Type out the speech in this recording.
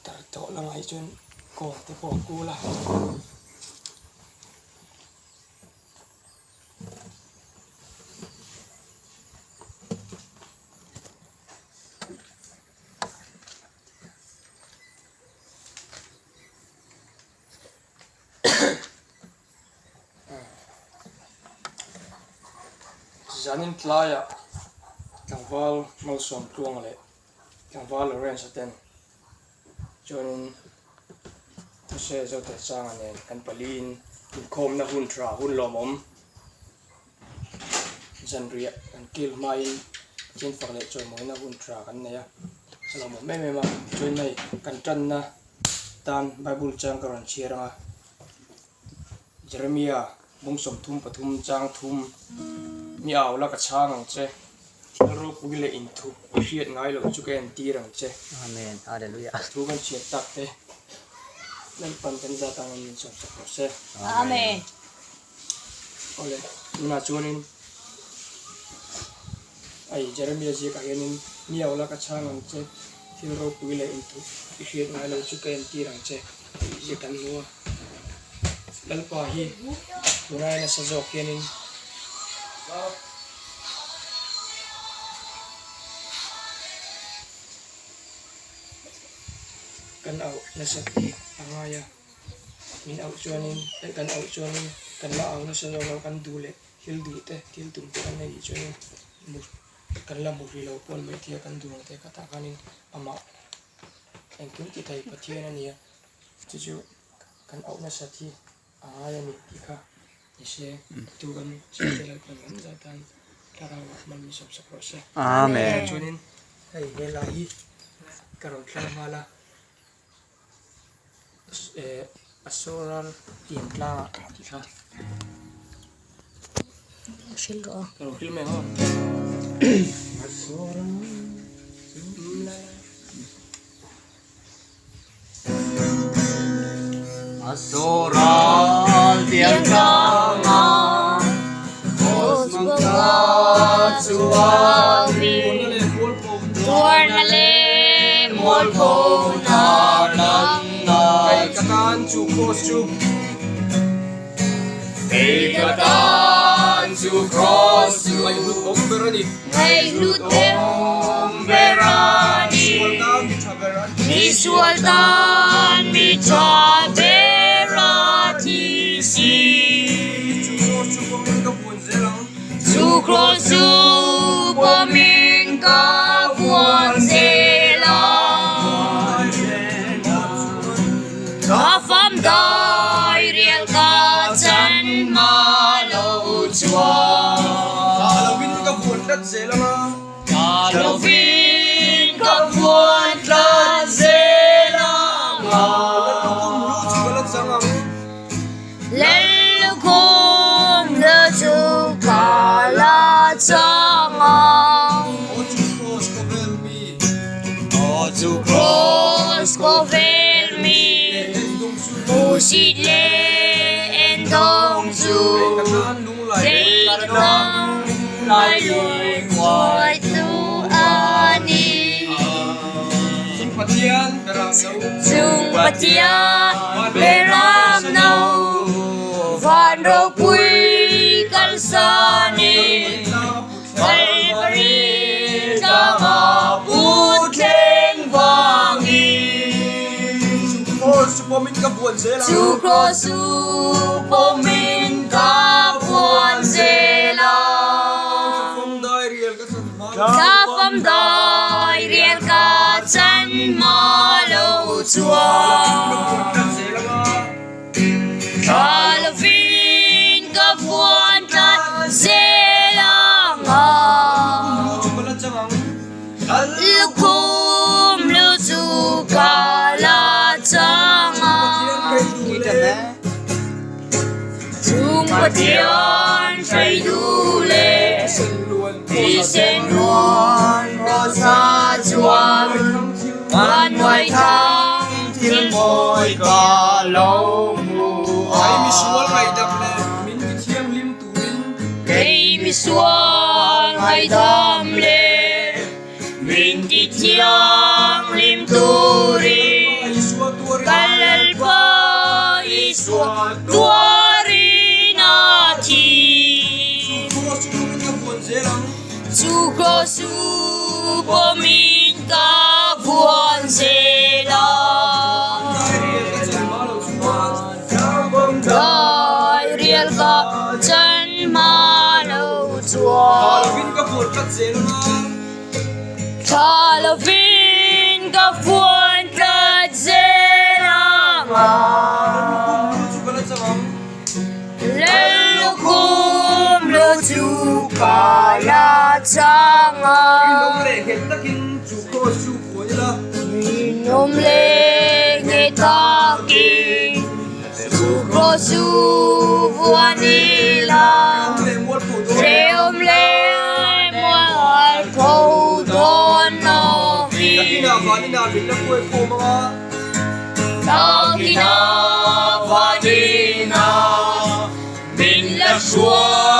Tar tawh lamah hi chuan kawng te pawh a kul a. Zanin tlaiah tlangval Malsawm Tluang leh tlangval Lawrence a ten chuanin Thuse Zotehsanga nen kan paliin inkhawmna hun tha hun lawmawm zanriah kan kil hmain Pathian fak leh chawimawina hun tha kan nei a, a lawmawm em em a, chuan hei kan tanna tan Bible chang ka rawn chhiar ang a, Jeremia bung 33 chang thum mi au la ka chhang ang che, thil ropui leh inthup i hriat ngai loh chu ka entir ang che. Amen. Hallelujah. Thu kan chhiat tak te Lalpan kan zat angin min sawmsak rawh se. Amen. Awle, tunah chuanin ai Jeremia ziakah hianin mi au la ka chhang ang che, thil ropui leh inthup i hriat ngai lo chu ka entir ang che tih ziak kan hmu a. Lalpa hi tunai nasa zawk hianin kan auh nasat hi a ngai a. Min auh chuanin eh kan auh chuanin kan la au nasa zawk lo kan duh leh thil duh te thil tum te kan nei tih chuanin mu kan la hmu hrih lo pawn mai thei a kan duh ang te kha tah khanin amah engkim ti thei Pathian a ni a chu chu kan auh nasat hi a ngai a ni tih kha ni se tu kan chhiat te lalpan kan zah tan thlarau ah hman min sawm sak rawh se. Amen. Chuanin hei helai hi ka rawn thlang nghal a. Eh a solar tiang tlangah tih kha hrilh rawh a. Ka lo hrilh mai ang aw. A soral tiang tlangah Tuarna leh mualphona Kei ka tan chu cross chu Kei ka tan chu cross chu Ngaihhlut awm ber a ni Ngaihhlut awm ber a ni Misual tan mi tha ber a thi Misual tan mi tha ber a thi si Chu cross chu pawmin ka buan zel ang. Chu cross chu pawmin ka buan zel ang. Ka fam dai rial ka chan hma lo chuan. Ka lovin ka buan tlat zel ang a. Ka lovin ka buan tlat zel ang a. Lallukhum lu chu ka la chang ang. Lallukhum lu chu ka la chang ang. Aw chu cross khawvel mi. Aw chu cross khawvel mi. Hmuhsit leh endawng chu. Kei ka tan lunglai lui tu a ni. Chung Pathian beram no. Chung Pathian beram no. Van ropui kalsanin Kalvari tlanga put thleng vangin. Chu cross chu pawmin ka buan zel a. Chu cross chu pawmin ka buan zel a. Thla dai rial ka chan hma lo. Thla fam dai rial ka chan hma lo chuan. Thla lovin ka vuan tlat zel ang a. Lukhum lu chu ka la chang a. Chung Pathian hrei duh leh thisen ruan rawsa chuan Vannuai thang thil mawi ka lo hmu a. Kei misual ngaihdam leh min ti thianghlim turin. Kei misual ngaihdam leh min ti thianghlim. turin Ka Lalpa Isua tuarin a thi. Chu kraws chu pawmin ka vuan zel a. Dairial ka chan hma lo chuan. Tha lovin ka fuan tlat zel ang a. Lallukhum lu chu ka la chang a. Rinawm leh nghet takin chu cross chu vuan ila. Hrehawm leh mualpho dawn lovin. Takina vanina min la hruai.